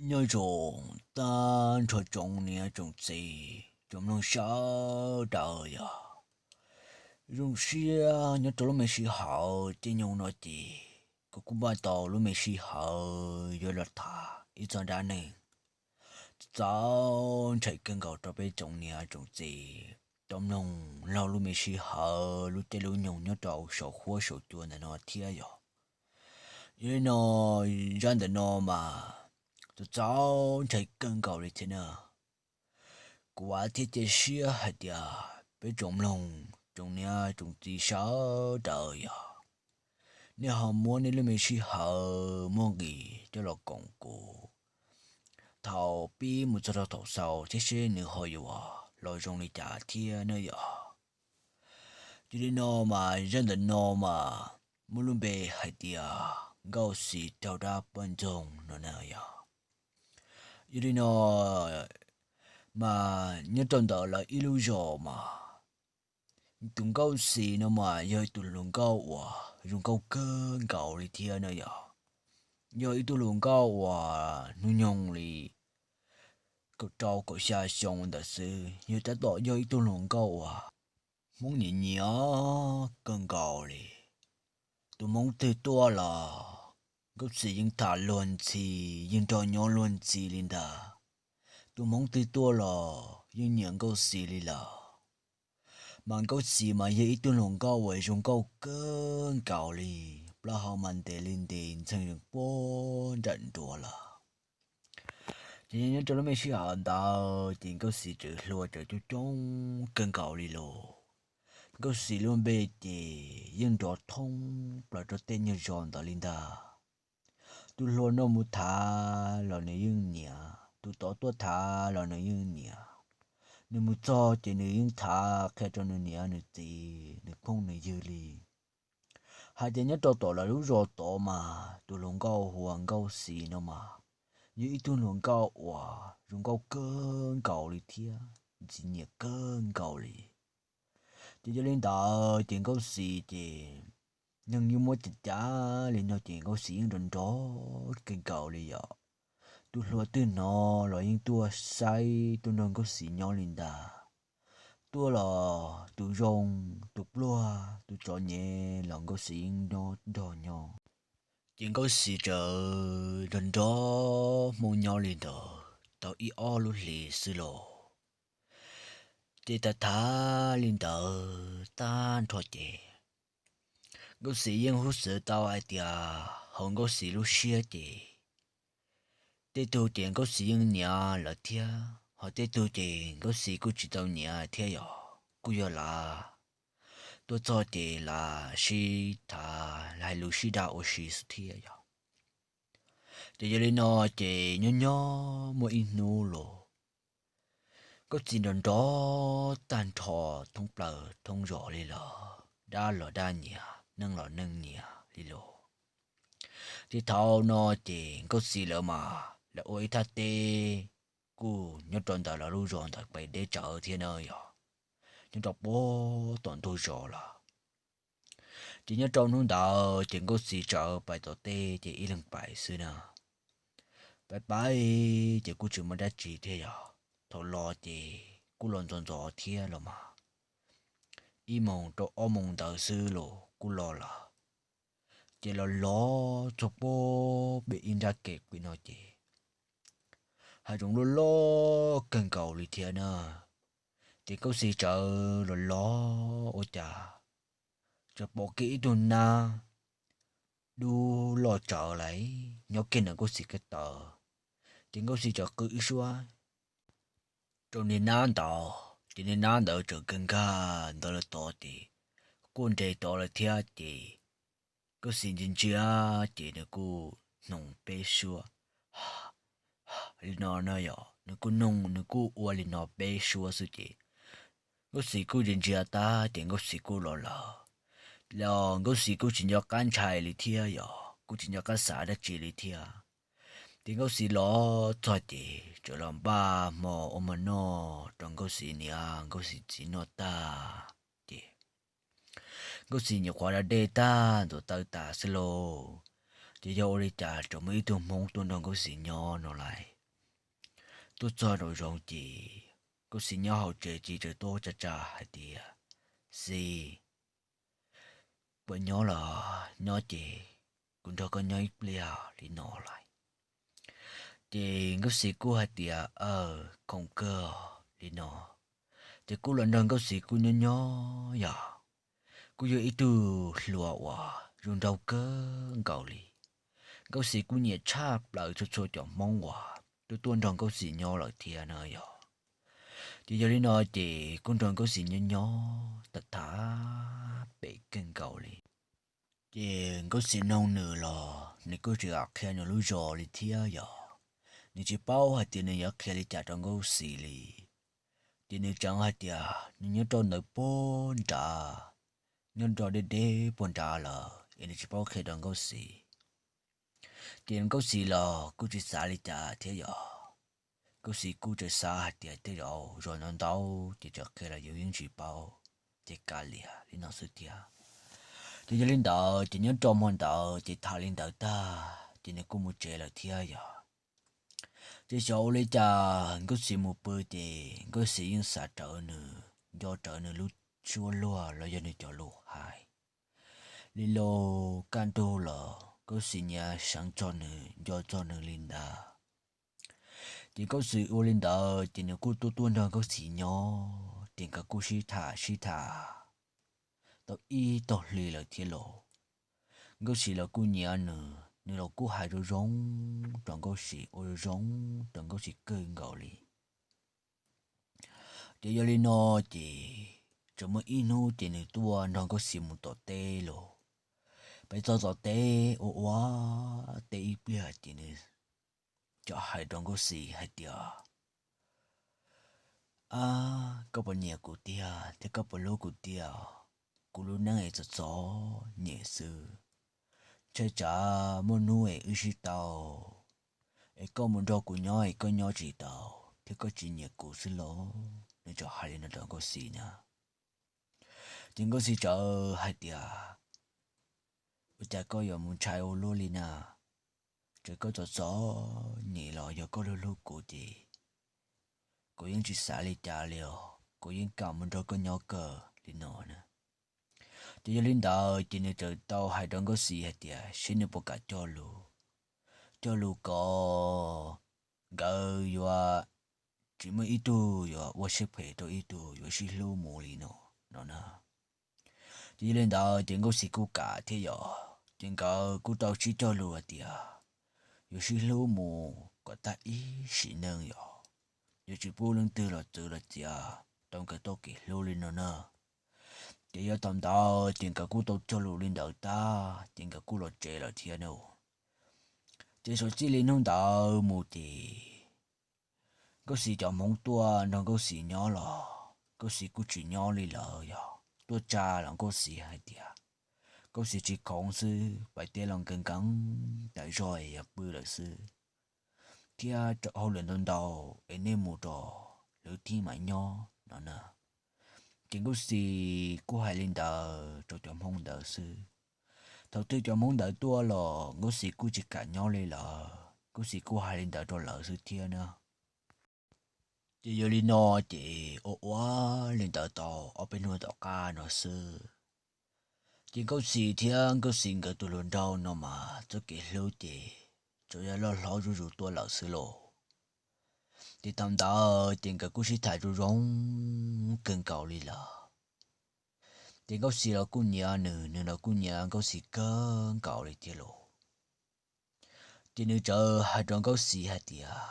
Nyob zoo tag nrho tsoom niam tsoom txiv tsoom mloog sawv daws yog zoo siab nyob rau lub me sij hawm caij nyoog no ces kuv kuj npaj tau lub me sij hawm yuav los tham ib txog dab neeg txaus ntshai kawg nkaus rau peb tsoom niam tsoom txiv tau mloog laug lub me sij hawm lub caij lub nyoog nyob rau saum huab saum cua ntawm no thiab yog. Yog li no, zaj ntawm no mas txaus txaus ntshai kawg nkaus li thiab na. Kuv vam thiab cia siab hais tias peb tsoom mloog tsoom niam tsoom txiv sawv daws yog nej ho muab nej lub me sij hawm muaj nqis coj los koom kuv thaum pib mus txog rau thaum xaus thiab seb nws ho yuav los zoo li cas thiab na yog. Yog li no mas zaj ntawm no mas muaj lub npe hais tias Nkauj Xis raug dab poj ntxoog no na yog. Yog li no mas nyob rau ntawm lawv ib lub zos mas tus Nkauj Xis no mas yog ib tug hluas nkauj uas zoo nkauj kawg nkaus li thiab na yog. Yog ib tug hluas nkauj uas hnub nyoog li kaum rau kaum xya xyoo ntawd xwb, yog tab tom yog ib tug hluas nkauj uas Hmoob nyiam nyiam kawg nkaus li. Tus Hmoob twg tuaj los Nkauj Xis yeej tham luag ntxhi, yeej nrog nyob luag ntxhi li ntag. Tus Hmoob twg tuaj los yeej nyiam Nkauj Xis li lawm. Mas Nkauj Xis mas yog ib tug hluas nkauj uas zoo nkauj kawg nkaus li, plaub hau mas ntev li ntev ntxhee zees puag nram nruas lawm. Ces nyob rau lub me sij hawm ntawd ces Nkauj Xis tseem hluas tseem coob coob kawg nkaus li los. Nkauj Xis lub npe ces yeej nrov thoob plaws rau tej nyuag zos ntawd li ntag. Tus hluas no mus thav los nws yeej nyiam, tus tod tuaj thav los nws yeej nyiam. Nws mus txog ces nws yeej thav qhia rau nws niam nws txiv nws phooj nws ywg li. Hais tias nyob rau tom lawv lub zos tod mas tus hluas nkauj hu ua Nkauj Xis no mas yog ib tug hluas nkauj uas zoo nkauj kawg nkaus li thiab ntxim nyiam kawg nkaus li. Ces yog li ntawd ces Nkauj Xis ces neeg yeej muab cav cav li no ces Nkauj Xis yeej nrov nrov kawg nkaus li yom. Tus hluas twg hnov los yeej tuaj saib tuaj nrog Nkauj Xis nyob li ntag. Tuaj los tus zoo, tus pluag, tus txom nyem los Nkauj Xis yeej nrog nyob. Ces Nkauj Xis txawm nrog nrog Hmoob nyob li ntawd tau ib ob lub hlis xwb los. Ces tham tham li ntawd tag nrho ces Nkauj Xis yeej hub xwm tau hais tias hauv Nkauj Xis lub siab ces tej tug ces Nkauj Xis yeej nyiam lawv thiab, ho tej tug ces Nkauj Xis kuj tsis tau nyiam thiab yom, kuj yog lawv tuaj txog ces lawv sib tham hais lus sib dag ua si xwb thiab yom. Ces yog li no ces nyob nyob muaj ib hnub los Nkauj Xis nrov nrov tag nrho thoob plaws thoob zos li los, dab los dab nyiam, neeg los neeg nyiam li los. Ces thaum no ces Nkauj Xis lawv mas lawv ua ib thaj teb kuj nyob rau ntawm lawv lub zos ntawd pais deb tsawv thiab na yom, nyob rau puag tom ntug zos lawm. Ces nyob rau hnub ntawd ces Nkauj Xis txawm pais tom teb ces ib leeg pais xwb na. Pais pais ces kuj tsis muaj dab tsi thiab yom, thaum los ces kuj los ntxov ntxov thiab los mas, ib moos rau ob moos ntawd xwb los kuj los lawm. Ces los los txog puag pem ib nrab kev pem no ces hav zoov loj loj kawg nkaus li thiab na. Ces Nkauj Xis txawm los los ua cas txawm pom kiag ib tug nab dub loj tsawv lawm nyob kiag ntawm Nkauj Xis ko taw. Ces Nkauj Xis txawm qw ib suab rau niag nab ntawd, ces niag nab ntawd txawm kawg nkag ntawd lawm tod ces kuj nres tod lawm thiab ces Nkauj Xis ntsia ntsia ces nws kuj hnoos peb suab li no na yom, nws kuj hnoos nws kuj ua li no peb suab xwb ces Nkauj Xis kuj ntsia ntsia tag ces Nkauj Xis kuj los lawm. Los Nkauj Xis kuj tsis nco qab ntshai li thiab yom, kuj tsis nco qab xav dab tsi li thiab. Ces Nkauj Xis los txog ces txawm los npaj hmo ua hmo noj rau Nkauj Xis niam Nkauj Xis txiv noj tag ces Nkauj Xis nyuam qhuav da dej tag ntxuav taw tas xwb lauj, Ces yog ua li cas tseem muaj ib tug Hmoob tuaj nrog Nkauj Xis nyob no lais. Tuaj txog nraum zoov ces Nkauj Xis nyob hauv tsev ces txawm tuaj tsa tsa hais tias, Xis, puas nyob los? Nyob ces kuv nrog koj nyob ib pliag li no lais. Ces Nkauj Xis kuj hais tias, Aw, khoom kawg li no. Ces kuj los nrog Nkauj Xis kuj nyob nyob yog kuj yog ib tug hluas uas zoo nraug kawg nkaus li. Nkauj Xis kuj nyiam tshaj plaws txhua txhua cov Hmoob uas tuaj tuaj nrog Nkauj Xis nyob lawm thiab na yog. Ces yog li no ces kuj nrog Nkauj Xis nyob nyob tham tham pem kawg nkaus li. Ces Nkauj Xis noog nws los nws kuj tsis kam qhia nws lub zos li thiab yog. Nws tsis paub hais tias nws yuav qhia li cas rau Nkauj Xis li. Ces nws tseev hais tias nws nyob rau ntawm puag nrad, nyob rau deb deb puag nrad lawm es nws tsis paub qhia rau Nkauj Xis. Ces Nkauj Xis los kuj tsis xav li cas thiab yog. Nkauj Xis kuj tseem xav hais tias tej zaum zos ntau ntau ces tseem qhia los yus yeej tsis paub, ces kav liam li no xwb thiab. Ces yog li ntawd ces nyob rau hmo ntawd ces tham li ntawd tag ces nws kuj mus tsev lawm thiab yog. Ces xyov ua li cas Nkauj Xis mus pw ces Nkauj Xis yeej xav rawv nws, nco rawv nws lub suab luag los yog nws cov lus hais. Li lus kaj ntug los Nkauj Xis nyiam seev txog nws, nco txog nws li ntawd. Ces Nkauj Xis ua li ntawd ces nws kuj tuaj tuaj nrog Nkauj Xis nyob ces nkawd kuj sib tham sib tham tau ib tag hli lawm thiab los. Nkauj Xis los kuj nyiam nws, nws los kuj hais zoo zoo rau Nkauj Xis, ua zoo zoo rau Nkauj Xis kawg nkaus li. Ces yog li no ces tseem muaj ib hnub ces nws tuaj nrog Nkauj Xis mus tom teb los. Peb txog tom teb ua ua teb ib pliag ces nws cov hais rau Nkauj Xis hais tias, Ab, koj puas nyiam kuv tiag thiab koj puas hlub kuv tiag? Kuv lub neej es txom txom nyem xwb. Ntshai tsam muaj hnub es wb sib tau, es koj mus nrog kuv nyob es koj nyob tsis tau thiab koj tsis nyiam kuv xwb los? Nws txawm hais li no rau Nkauj Xis na. Ces Nkauj Xis txawm hais tias, Ua cas koj yuav mus ntshai ua luaj li na? Txawm koj txom txom nyem los yog koj hlub hlub kuv ces kuv yeej tsis xav li cas li os, kuv yeej kam mus nrog koj nyob kawg li no na. Ces yog li ntawd ces nws txawm tau hais rau Nkauj Xis hais tias seb nws puas kam cog lus, cog lus kom nkawd yuav tsis muaj ib tug yuav ua siab phem rau ib tug, yuav sib hlub mus li no no na. Ces yog li ntawd ces Nkauj Xis kuj kam thiab yog, ces nkawd kuj tau sib cog lus hais tias yuav sib hlub mus kom tag ib sim neej yog, yuav tsis pub leej twg los txwv los txiav rau nkawd txoj kev hlub li no na. Ces yog thaum ntawd ces nkawd kuj tau cog lus li ntawd tag ces nkawd kuj los tsev lawm thiab na. Ces xyov txij li hnub ntawd mus ces Nkauj Xis cov Hmoob tuaj nrog Nkauj Xis nyob los Nkauj Xis kuj tsis nyob li lawm yog, tuaj tsa los Nkauj Xis hais tias Nkauj Xis tsis khoom xwb, pais teb los nkees nkees tas zog es yog pw lawm xwb, thiab hauj lwm ntau ntau es nej mus rau lwm thij mam nyob no na. Ces Nkauj Xis kuj hais li ntawd rau cov Hmoob ntawd xwb. Thaum twg cov Hmoob ntawd tuaj los Nkauj Xis kuj tsis kam nyob li lawm, Nkauj Xis kuj hais li ntawd rau lawv xwb thiab na. Ces yog li no ces ua ua li ntawd tau ob peb hnub tom qab no xwb, ces Nkauj Xis thiab Nkauj Xis nkawd tus hluas nraug no mas txoj kev hlub ces tsuas yog loj hlob zuj zus tuaj lawm xwb lauj. Ces thaum ntawd ces nkawd kuj sib tham zoo zoo kawg nkaus li lawm. Ces Nkauj Xis los kuj nyiam nws, nws los kuj nyiam Nkauj Xis kawg nkaus li thiab lauj. Ces nws txawm hais rau Nkauj Xis hais tias,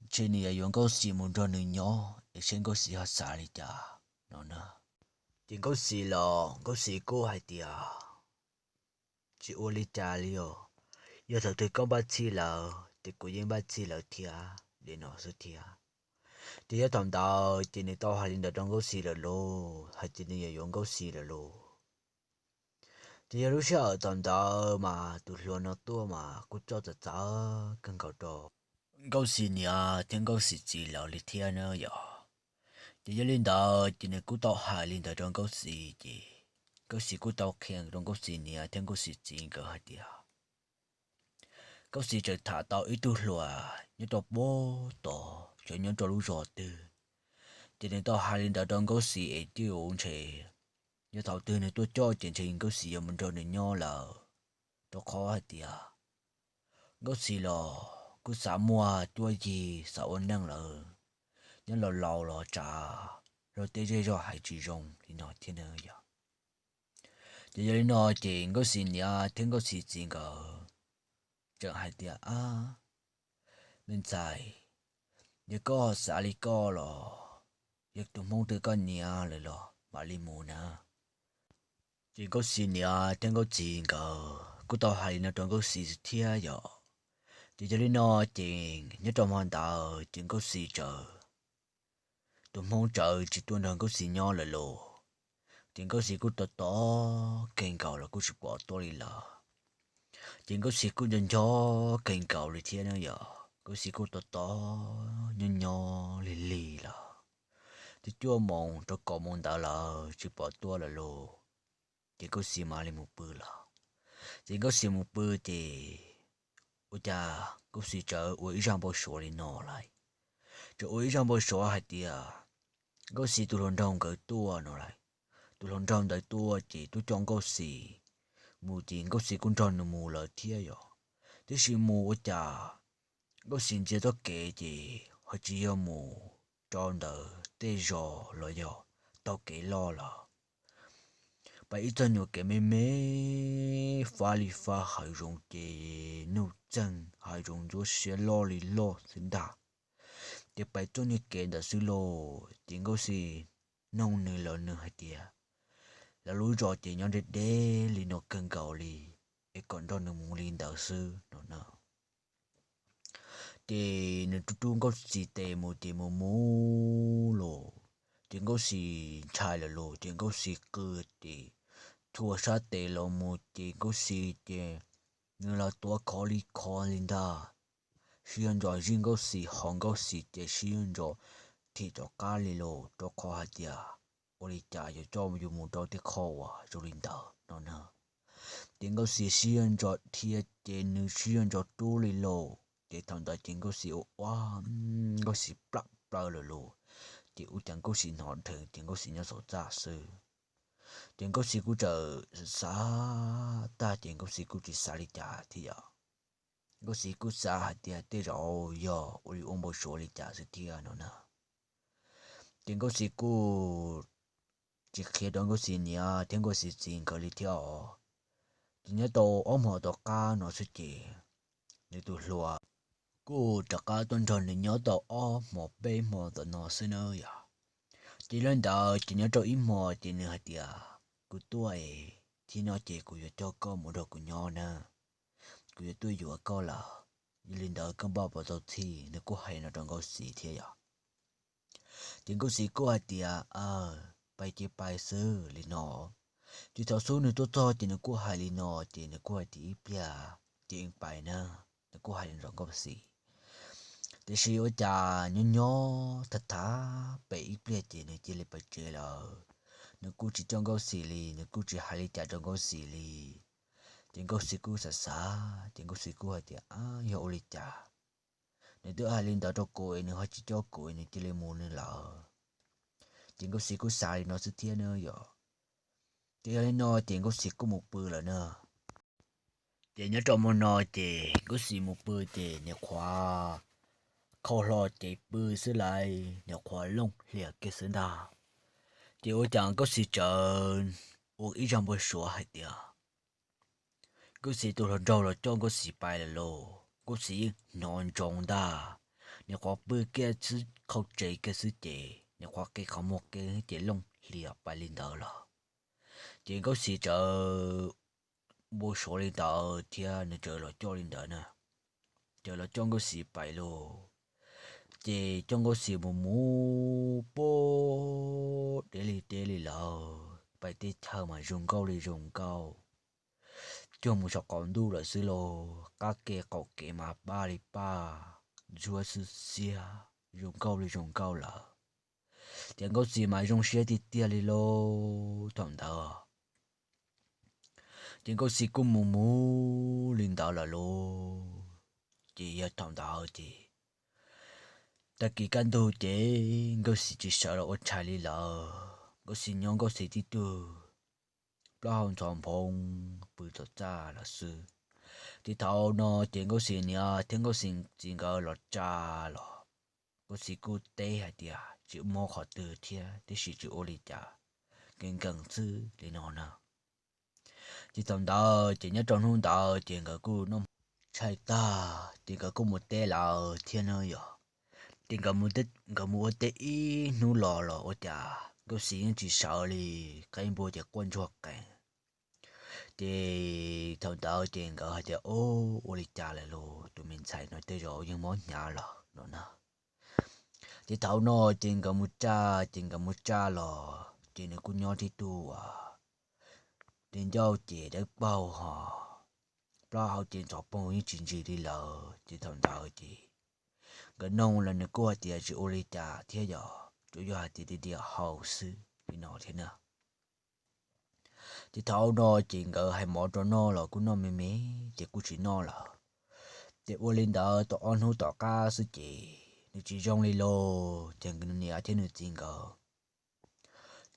ntshe nws yuav yuav Nkauj Xis mus nrog nws nyob es seb Nkauj Xis ho xav li cas no na. Ces Nkauj Xis los Nkauj Xis kuj hais tias, tsis ua li cas li os, yog thaum twg koj npaj txhij lawm ces kuv yeej npaj txhij lawm thiab li no xwb thiab. Ces yog thaum ntawd ces nws tau hais li ntawd rau Nkauj Xis lawm lauj, hais tias nws yuav yuav Nkauj Xis lawm lauj. Ces yog lub sij hawm thaum ntawd mas tus hluas no tuaj mas kuj coj txawv txawv kawg nkaus rau Nkauj Xis niam thiab Nkauj Xis txiv lawv li thiab na yom. Ces yog li ntawd ces nws kuj tau hais li ntawd rau Nkauj Xis ces Nkauj Xis kuj tau qhia rau Nkauj Xis niam thiab Nkauj Xis txiv nkawd hais tias Nkauj Xis tseem tham tau ib tug hluas nyob rau pem tod, xyov nyob rau lub zos twg. Ces nws tau hais li ntawd rau Nkauj Xis es twb ntshe yog thaum twg nws tuaj coj ces ntshe Nkauj Xis yuav mus nrog nws nyob lawm, rau qhov hais tias Nkauj Xis los kuj xav muaj cuab yig xav ua neej lawm, nyob laus laus los tsav luag tej zej zog hais tsis zoo li no thiab na yog. Ces yog li no ces Nkauj Xis niam thiab Nkauj Xis txiv nkawd tseem hais tias, Ab, me ntxhais, yog koj xav li koj los yog tus hmoob twg koj nyiam lawm los mam li mus na. Ces Nkauj Xis niam thiab Nkauj Xis nkawd kuj tau hais li no rau Nkauj Xis thiab yom. Ces yog li no ces nyob rau hmo ntawd ces Nkauj Xis tsawv tus hmoob tsawv tsis tuaj nrog Nkauj Xis nyob lawm los, ces Nkauj Xis kuj tos tos kawg nkaus los kuj tsis pom tuaj li lawm. Ces Nkauj Xis kuj nco nco kawg nkaus li thiab na yom, Nkauj Xis kuj tos tos nyob nyob lig lig lawm, twb cuaj moos rau kaum moos ntawd lawm tsis pom tuaj lawm los, ces Nkauj Xis mam li mus pw lawm. Ces Nkauj Xis mus pw ces ua cas Nkauj Xis tsawv ua ib zaj npau suav li no lawm. Tsawv ua ib zaj npau suav hais tias Nkauj Xis tus hluas nraug nkawd tuaj no lawm. Tus hluas nraug ntawd tuaj ces tuaj coj Nkauj Xis mus ces Nkauj Xis kuj nrog nws mus lawm thiab yom. Tiam sis mus ua cas Nkauj Xis ntsia txoj kev ces ho tsis yog mus rau ntawm tej zos los yog taug kev loj lawm, pais ib txoj nyuag kev me me fab li fab hav zoov ces nuj txeeg hav zoov ntsuab siab loj li loj xwb ntag. Ces pais txoj nyuag kev ntawd xwb los ces Nkauj Xis noog nws los nws hais tias, Lawv lub zos ces nyob deb deb li no kawg nkaus li, es kom nrog nws mus li ntawd xwb no na. Ces nws rub rub Nkauj Xis tes mus ces mus mus los, ces Nkauj Xis ntshai lawm los ces Nkauj Xis qw ces thua sab tes los mus ces Nkauj Xis ces nws los tuav khov li khov li ntag. Sib zog ntso zij Nkauj Xis ho Nkauj Xis ces sib zog ntso thim rov qab li los rau qhov hais tias ua li cas yuav coj yus mus rau tej qho uas zoo li ntawd no na. Ces Nkauj Xis sib zog ntso dhia ces nws sib zog ntso rub li los ces thaum ntawd ces Nkauj Xis ua ua, Nkauj Xis plab plaws lawm los, ces ua cas Nkauj Xis hnov dheev ces Nkauj Xis nyob saum txaj xwb. Ces Nkauj Xis kuj txawm xav tag ces Nkauj Xis kuj tsis xav li cas thiab yom. Nkauj Xis kuj xav hais tias tej zaum yog ua li ua npau suav li cas xwb thiab no na. Ces Nkauj Xis kuj tsis qhia rau Nkauj Xis niam thiab Nkauj Xis txiv nkawd li thiab os. Ces nyob tau ob hmo tom qab no xwb ces nws tus hluas kuj rov qab tuaj nrog nws nyob tau ob hmo peb hmo tom no xwb na yom. Ces li ntawd ces nyob rau ib hmo ces nws hais tias, Kuv tuaj es, thib no ces kuv yuav coj koj mus nrog kuv nyob na, kuv yuav tuaj yuav koj lawm. Yog li ntawd koj npaj puas tau txhij? Nws kuj hais no rau Nkauj Xis thiab yom. Ces Nkauj Xis kuj hais tias, Pais ces pais xwb li no. Ces thaum xub nws tuaj txog ces nws kuj hais li no, ces nws kuj hais tias, Ib pliag ces pais na. Nws kuj hais li no rau Nkauj Xis. Tiam sis ua cas nyob nyob tham tham pem ib pliag ces nws cia li pais tsev lawm. Nws kuj tsis coj Nkauj Xis li, nws kuj tsis hais li cas rau Nkauj Xis li. Ces Nkauj Xis kuj xav xav ces Nkauj Xis kuj hais tias, Yog ua li cas nws twb hais li ntawd rau kuv es nws ho tsis coj kuv es nws cia li mus nws lawm? Ces Nkauj Xis kuj xav li no xwb thiab na yom. Ces yog li no ces Nkauj Xis kuj mus pw lawm na. Ces nyob rau hmo no ces Nkauj Xis mus pw ces niam qhuav khau hlo ces pw xwb lawm, niam qhuav looj hlias kiag xwb ntag. Ces ua cas Nkauj Xis tsawv ua ib zaj npau suav hais tias Nkauj Xis tus hluas nraug los coj Nkauj Xis pais lawm lauj. Nkauj Xis yeej hnov ntsoov ntag, niam qhuav pw kiag xwb, khau tsev kiag xwb ces niam qhuav qe qhov muag kiag ces looj hlias pais li ntawd lawm. Ces Nkauj Xis tsawv npau suav li ntawd thiab nws tsawv los coj li ntawd na, tsawv los coj Nkauj Xis pais lauj. Ces coj Nkauj Xis mus mus pem deb li deb li lawm, pais tej chaw mas zoo nkauj li zoo nkauj, cuag mus saum qaum ntuj lawm xwb lauj. Qab ke qaum kev mas paj li paj, ntsuab xwb xiab, zoo nkauj li zoo nkauj lawm. Ces Nkauj Xis mas zoo siab tiag tiag li lauj thaum ntawd. Ces Nkauj Xis kuj mus mus li ntawd lawm lauj. Ces yog thaum ntawd ces tag kis kaj ntug ces Nkauj Xis tsis sawv los ua tshais li lawm. Nkauj Xis nyob Nkauj Xis tib tug, plaub hau ntxhov nphoo pw tom txaj lawm xwb. Ces thaum no ces Nkauj Xis niam thiab Nkauj Xis txiv nkawd los tsa los, Nkauj Xis kuj teb hais tias tsis muaj qhov twg thiab, tiam sis tsis ua li cas, nkees nkees xwb li no na. Ces thaum ntawd ces nyob rau hnub ntawd ces nkawd kuj noj tshaij tag ces nkawd kuj mus teb lawm thiab na yom. Ces nkawd mus ua teb ib hnub los los ua cas Nkauj Xis yeej tsis sawv li, qe npua ces quaj ntsuag qees. Ces thaum ntawd ces nkawd hais tias, Ub, ua li cas lawm lauj? Tus me ntxhais no tej zaum yeej mob hnyav lawm no na. Ces thaum no ces nkawd mus tsa, ces nkawd mus tsa los ces nws kuj nyob tib tug ua, tes ncauj ces dawb paug ho, plaub hau ces ntxhov poog yeej tsis ntsis li lawm. Ces thaum ntawd ces nkawd noog los nws kuj hais tias tsis ua li cas thiab yom, tsuas yog hais tias tias diam haus xwb li no thiab na. Ces thaum no ces nkawd hais mov rau noj los kuj noj me me, ces kuj tsis noj lawm. Ces ua li ntawd tau ob hnub tom qab xwb ces nws tsis zoo li lauj, ces nws niam thiab nws txiv nkawd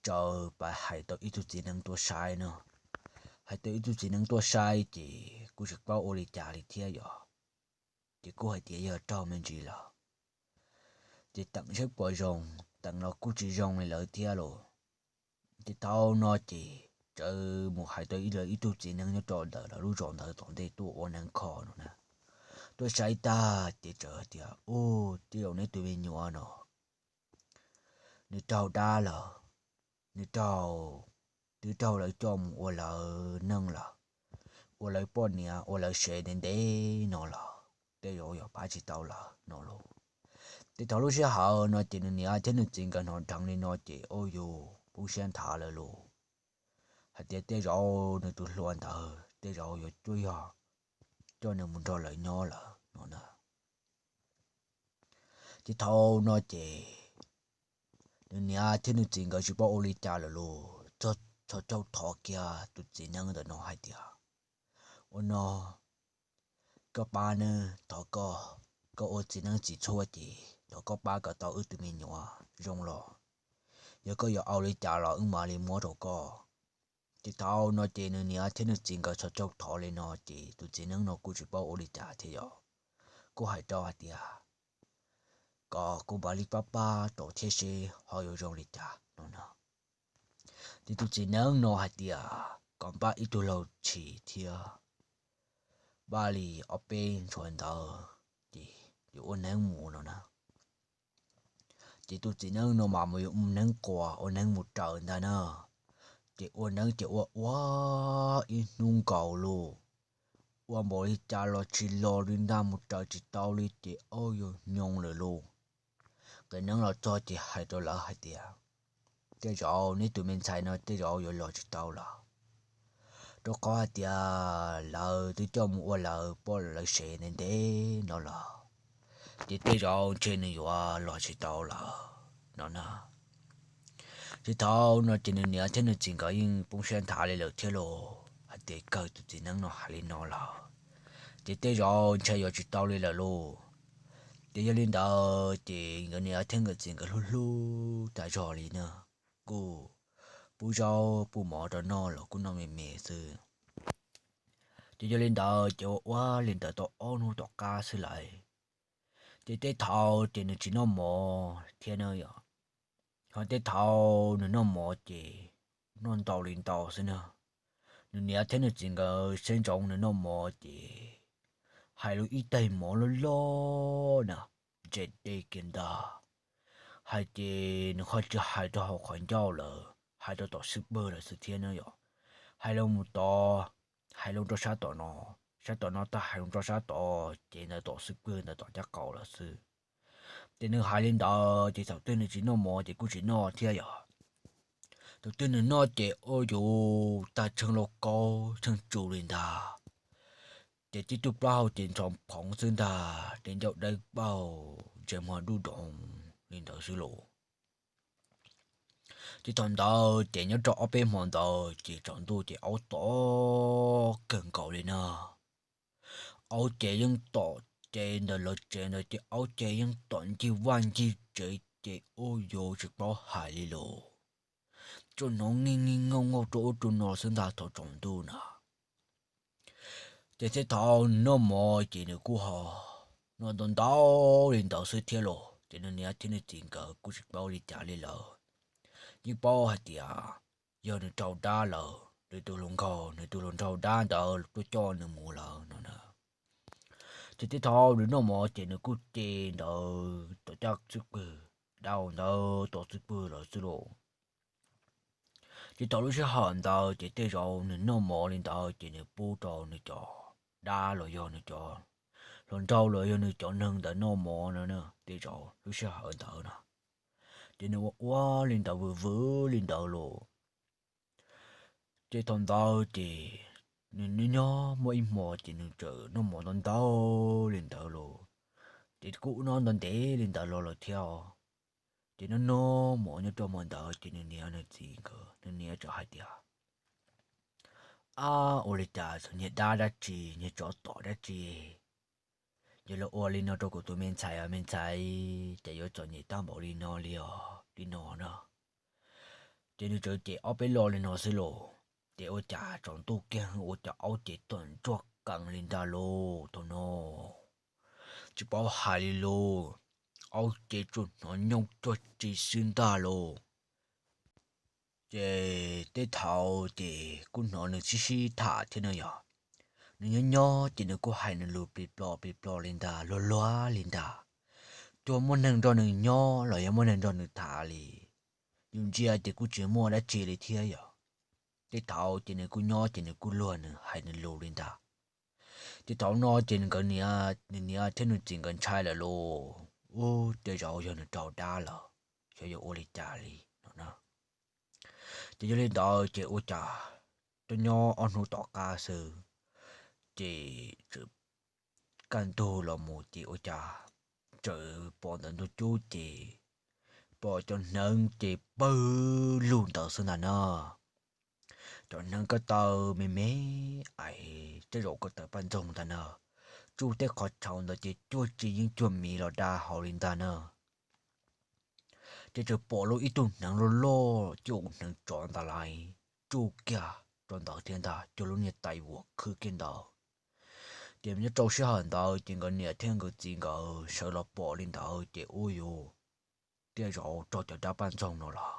txawm pais hais tau ib tug txiv neeb tuaj saib no. Hais tau ib tug txiv neeb tuaj saib ces kuj tsis paub ua li cas li thiab yom. Ces kuj hais tias yog raug me ntsis lawm, ces teem saib puas zoo, teem los kuj tsis zoo li lawv thiab lauj. Ces thaum no ces txawm mus hais tau ib tug txiv neeb nyob rau ntawm lawv lub zos ntawd tom ntej tuaj ua neeb kho no na. Tuaj saib tag ces txawm hais tias, Ub, tej zaum neb tus me nyuam no nws raug dab lawm, nws raug, twb raug lawv coj mus ua lawv neej lawm, ua lawv poj niam ua lawv sev ntev ntev no lawm, tej zaum yuav pab tsis tau lawm no lauj. Ces thaum lub sij hawm no ces nws niam thiab nws txiv nkawd hnov dheev li no ces ua yus poob siab nthav lawm lauj, hais tias tej zaum nws tus hluas ntawd tej zaum yuav cuaj yog coj nws mus nrog lawv nyob lawm no na. Ces thaum no ces nws niam thiab nws txiv nkawd tsis paub ua li cas lawm lauj, txhos caug thov kiag tus txiv neeb ntawm no hais tias, Ua no, koj pab nawb, thov koj, koj ua txiv neeb txiv txhua ces thov koj pab kom tau wb tus me nyuam zoo los, yog koj yuav ua li cas los wb mam li muab rau koj. Ces thaum no ces nws niam thiab nws txiv nkawd txhos caug thov li no ces tus txiv neeb no kuj tsis paub ua li cas thiab yom, kuj hais rau hais tias kom kuv mam li pab pab rau thiab seb ho yuav zoo li cas no na. Ces tus txiv neeb no hais tias kom npaj ib tug laug tshis thiab npaj li ob peb ntshua ntawd ces yuav ua neeb mus no na. Ces tus txiv neeb no mas mus yuav ua neeb quas ua neeb mus raws ntag na. Ces ua neeb ces ua ua ib hnub nkaus lauj, ua npaum li cas los tsis los li ntag, mus raws tsis tau li ces ua yus nyoos lawm lauj. Qias neeb los txog ces hais rau lawv hais tias, Tej zaum neb tus me ntxhais no tej zaum yuav los tsis tau lawm, rau qhov hais tias lawv twb coj mus ua lawv poj lawv sev ntev ntev no lawm, ces tej zaum ntshe nws yuav los tsis tau lawm no na. Ces thaum no ces nws niam thiab nws txiv nkawd yeej poob siab nthav li lawm thiab lauj, hais tias kawg tus txiv neeb no hais li no lawm, ces tej zaum ntshe yuav tsis tau li lawm lauj. Ces yog li ntawd ces nkawd niam thiab nkawd txiv nkawd hlub hlub tas zog li na, kuj pub zaub pub mov rau noj los kuj noj me me xwb. Ces yog li ntawd ces ua ua li ntawd tau ob hnub tom qab xwb lawm, ces tej thaum ces nws tsis noj mov thiab na yom, ho tej thaum nws noj mov ces noj ntau li ntau xwb na. Nws niam thiab nws txiv nkawd saib ntsoov nws noj mov ces hais lus ib tais mov loj loj na, ntse dej kiag ntag. Hais ces nws ho tsis hais rau hauv qhov ncauj lawm, hais rau tom xub pwg lawm xwb thiab na yom. Hais loo mus tod, hais loo rau sab tom no, sab tom no tag hais loo rau sab tod, ces ntawd tom xub pwg ntawd tom caj qaum lawm xwb. Ces nws hais li ntawd ces thaum twg nws tsis noj mov ces kuj tsis noj thiab yom. Thaum twg nws noj ces ua yus tag tsheej lauj kaub tsheej tsu li ntag. Ces tib tug plaub hau ces ntxhov phoov xwb ntag, ces ncauj dawb paug ntsej muag dub doog li ntawd xwb lauj. Ces thaum ntawd ces nyob rau ob peb hmo ntawd ces tsaus ntuj ces aub tom kawg nkaus li na. Aub ces yeej tom ces ntawm lawv tsev ntawd ces aub ces yeej tom ncig vaj ncig tsev ces ua yuav tsis paub hais li los, tsuas hnov nij nij nyooj nyooj rau ub rau no xwb ntag thaum tsaus ntuj na. Ces thiab thaum nws noj mov ces nws kuj ho noj ntau ntau li ntawd xwb thiab los ces nws niam thiab nws txiv nkawd kuj tsis paub li cas li lawm. Yeej paub hais tias yog nws raug dab lawm, nws tus hluas nraug, nws tus hluas nraug dab ntawd tuaj coj nws mus lawm no na. Ces thiab thaum nws noj mov ces nws kuj ce ntawd tom caj xwb pwg, dab ntawd tom xwb pwg lawm xwb los. Ces thaum lub sij hawm ntawd ces tej zaum nws noj mov li ntawd ces nws pub rau nws cov dab los yog nws cov hluas nraug los yog nws cov neeg ntawd noj mov no na, tej zaum lub sij hawm ntawd na. Ces nws ua ua li ntawd vwm vwm li ntawd los. Ces thaum ntawd ces nws nyob nyob muaj ib hmo ces nws txawm noj mov ntau ntau li ntawd los. Ces kuj noj ntev ntev li ntawd los lawm thiab os. Ces noj noj mov nyob rau hmo ntawd ces nws niam nws txiv nkawd, nws niam txawm hais tias, Ab, ua li cas txom nyem dab dab tsi, nyuag tsov tom dab tsi? Yog los ua li no rau kuv tus me ntxhais os me ntxhais, ces yuav txom nyem tag npaum li no li os li no na. Ces nws txawm cem ob peb lo li no xwb los, ces ua cas tsaus ntuj kiag ua cas aub ces tom ntsuag qees li ntag lauj thaum no. Tsis paub hais li lauj, aub ces tsuas hnov nyooj cuag tsi xwb ntag lauj. Ces tej thaum ces kuj hnov nws sib sib tham thiab no yog. Nws nyob nyob ces nws kuj hais nws lus plig plo plig plo li ntag, luag luag li ntag. Tsuas muaj neeg nrog nws nyob los yog muaj neeg nrog nws tham li, yus ntsia ces kuj tsis muaj dab tsi li thiab yog. Tej thaum ces nws kuj nyob ces nws kuj luag nws hais nws lus li ntag. Ces thaum no ces nkawd niam, nws niam thiab nws txiv nkawd ntshai lawm lauj, ub, tej zaum yog nws raug dab lawm, xyov yuav ua li cas li no na. Ces yog li ntawd ces ua cas twb nyob ob hnub tom qab xwb, ces txawm kaj ntug los mus ces ua cas txawm pom ntawm ntug cub ces pom cov hneev ces pawg lug ntawd xwb ntag na. Cov hneev ko taw me me, ais tej zaum ko taw paj ntxoog ntag na. Tsuj tej qhov tshauv ntawd ces cuag tsi yeej cuag miv los da hauv li ntag na. Ces txawm pom lub ib tug hneev loj loj cuag hneev tsov ntag lauj, tsuj kiag rau ntawd thiab ntag, cuag lub niag tais vuam khwb kiag ntawd. Ces nyob rau sij hawm ntawd ces nkawd niam thiab nkawd txiv nkawd sawv los pom li ntawd ces ua yuav tej zaum raug cov dab paj ntxoog no los.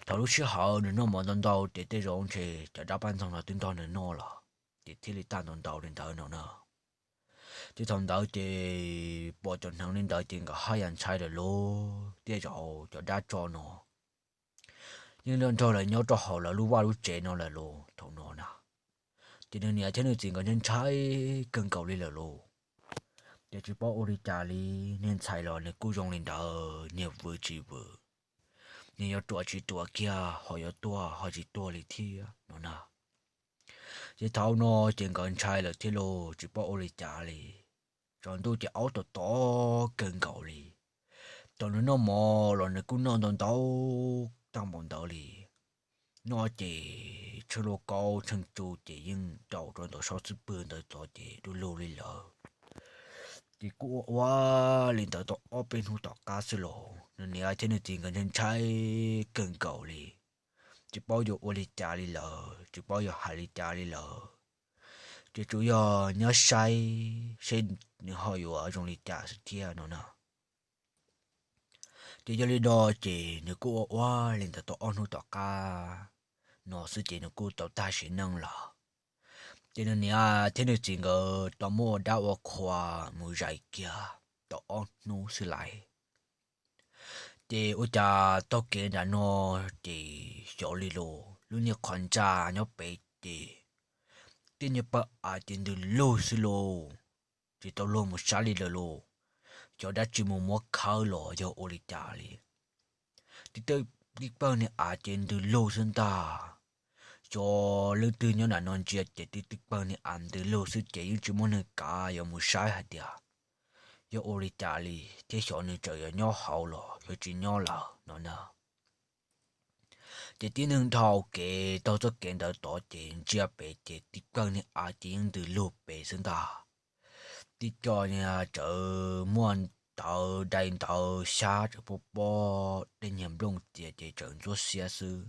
Thaum lub sij hawm nws noj mov ntau ntau ces tej zaum ntshe cov dab paj ntxoog no twb nrog nws noj los, ces thiaj li tag ntau ntau li ntawd no na. Ces thaum ntawd ces pom cov hneev li ntawd ces nkawd haj yam ntshai lawm lauj, tej zaum cov dab tsov no yeej nrog lawv nyob rau hauv lawv lub vaj lub tsev no lawm lauj thaum no na. Ces nws niam thiab nws txiv nkawd ntshai kawg nkaus li lawm lauj. Ces tsis paub ua li cas li, niag ntxhais los nws kuj zoo li ntawd, niag vwm tsis vwm, nws yuav ruam tsis ruam kiag ho yuav tuag ho tsis tuag li thiab no na. Ces thaum no ces nkawd ntshai lawm thiab lauj, tsis paub ua li cas li. Tsaus ntuj ces aub tom tom kawg nkaus li. Thaum nws noj mov los nws kuj noj ntau ntau tag npaum ntawd li. Noj ces tsheej luaj kaub tsheej tsu ces yeej rau rau ntawm saub xwb pwg ntawd tod ces du lug li lawm. Ces kuj ua ua li ntawd tau ob peb hnub tom qab xwb los nws niam thiab nws txiv nkawd ntshai ntshai kawg nkaus li. Tsis paub yuav ua li cas li lawm, tsis paub yuav hais li cas li lawm. Ces tsuas yog nyob saib seb nws ho yuav zoo li cas xwb thiab no na. Ces yog li no ces nws kuj ua ua li ntawd tau ob hnub tom qab no xwb ces nws kuj tau tag sim neej lawm. Ces nws niam thiab nws txiv nkawd tau muab ua dab ua qhua mus zais kiag tau ob hnub xwb lais. Ces ua cas taug kev nram no ces xyov li los lub niag qhov ntsa nyob pem ces tib niag pawg av ces ntws lug xwb lauj. Tsis tau luag mus saib li lawm lauj. Xyov dab tsi mus muab khawb los yog ua li cas li. Tib pawg niag av ces ntws lug xwb ntag. Xyov leej twg nyob nram no ntsia ces tib tib pawg niag av ntws lug xwb ces yeej tsis muaj neeg kav yuav mus saib hais tias yog ua li cas li thiab xyov nws tseem yuav nyob hauv los xyov tsis nyob lawm no na. Ces tib neeg dhau kev taug txoj kev ntawd tod ces ntsia pem ces tib plawg niag av ces yeej ntws lug pem xwb ntag. Tib co niag tsawv muaj ntawv dai ntawv xyab tsawv pob pob tej niag nplooj txias ces tsawv ntxuab xiab xwb.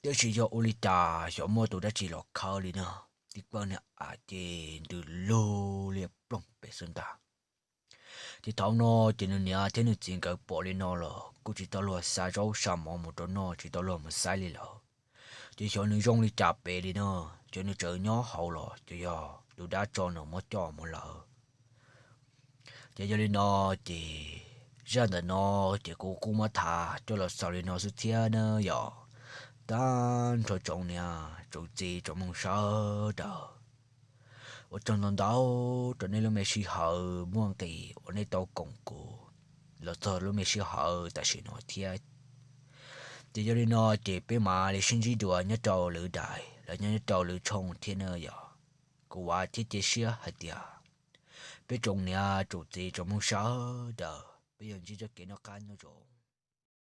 Tiam sis yog ua li cas xyov muaj tus dab tsi los khawb li no, tib plawg niag av ces ntws lug liaj ploog pem xwb ntag. Ces thaum no ces nws niam thiab nws txiv nkawd pom li no los kuj tsis tau luag xa zaub xa mov mus rau noj, tsis tau luag mus xaiv li lawm. Ces xyov nws zoo li cas pem li no, ces nws tseem nyob hauv los ces yog tus dab tso nws muab coj mus lawm. Ces yog li no ces zaj ntawm no ces kuv kuj muab tham coj los xaus li no xwb thiab na yom. Tag nrho tsoom niam tsoom txiv tsoom mloog sawv daws, ua tsaug ntau ntau rau nej lub me sij hawm muaj nqis uas nej tau koom kuv los txog lub me sij hawm tam sim no thiab. Ces yog li no ces peb mam li sib ntsib dua nyob rau lwm daim los nyob nyob rau lwm tshooj thiab na yom. Kuv vam thiab cia siab hais tias peb tsoom niam tsoom txiv tsoom mloog sawv daws peb yuav ntsib txoj kev noj qab nyob zoo.